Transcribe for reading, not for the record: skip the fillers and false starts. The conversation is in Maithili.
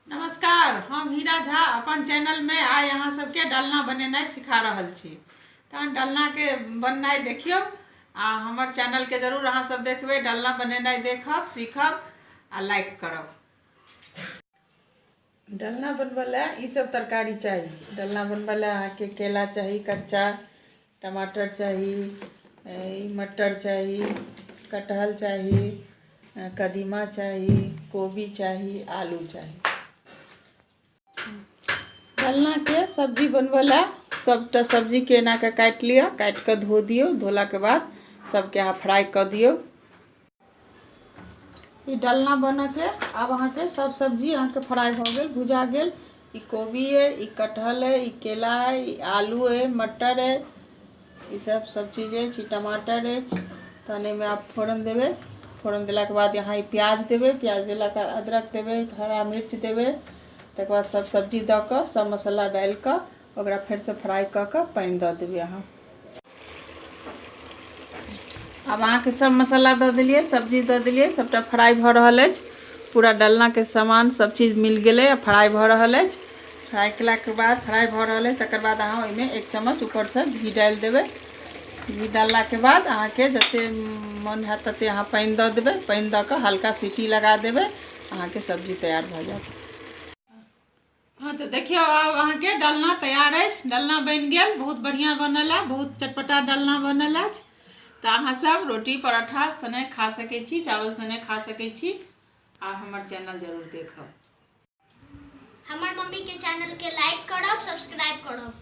नमस्कार, हम हीरा झा अपन चैनलमे आइ अहाँ सबके डालना बनेनाइ सिखा रहल छी। तहन डालनाके बननाइ देखियौ आ हमर चैनलके जरूर अहाँ सब देखबै। डालना बनेनाइ देखब, सीखब आ लाइक करब। डालना बनबै लए ई सब तरकारी चाही। डालना बनबै लए अहाँके केला चाही, कच्चा टमाटर चाही, मटर चाही, कटहल चाही, कदीमा चाही, कोबी चाही, आलू चाही। डालनाके सब्जी बनबै लए सबटा सब्जीके एनाके काटि लिअ, काटि कऽ धो दियौ। धोलाके बाद सबके अहाँ फ्राइ कऽ दियौ। ई डालना बनऽके आब अहाँके सब सब्जी अहाँके फ्राइ भऽ गेल, भुजा गेल। ई कोबी अइ, ई कटहल अइ, ई केला अइ, ई आलू अइ, मटर अइ, ई सब सब चीज अछि, ई टमाटर अछि। तहन एहिमे आब फोरन देबै। फोरन देलाके बाद अहाँ ई प्याज देबै। प्याज देलाके बाद अदरक देबै, हरा मिर्च देबै। तकर बाद सब सब्जी दऽ कऽ, सब मसाला डालि कऽ ओकरा फेरसँ फ्राइ कऽ कऽ पानि दऽ देबै अहाँ। आब अहाँके सब मसाला दऽ देलियै, सब्जी दऽ देलियै, सबटा फ्राइ भऽ रहल अछि। पूरा डालनाके सामान सब चीज मिल गेलै आ फ्राइ भऽ रहल अछि। फ्राइ केलाके बाद फ्राइ भऽ रहल अछि, तकर बाद अहाँ ओहिमे 1 चम्मच ऊपरसँ घी डालि देबै। घी डाललाके बाद अहाँके जते मन हैत तते अहाँ पानि दऽ देबै। पानि दऽ कऽ हल्का सीटी लगा देबै, अहाँके सब्जी तैयार भऽ जायत। हँ, तऽ देखियौ, आब अहाँके डालना तैयार अछि। डालना बनि गेल, बहुत बढ़िआँ बनल है, बहुत चटपटा डालना बनल अछि। तऽ अहाँ सब रोटी पराठा सने खा सकै छी, चावल सने खा सकै छी आ हमर चैनल जरूर देखब। हमर मम्मी के चैनल के लाइक करब, सब्सक्राइब करब।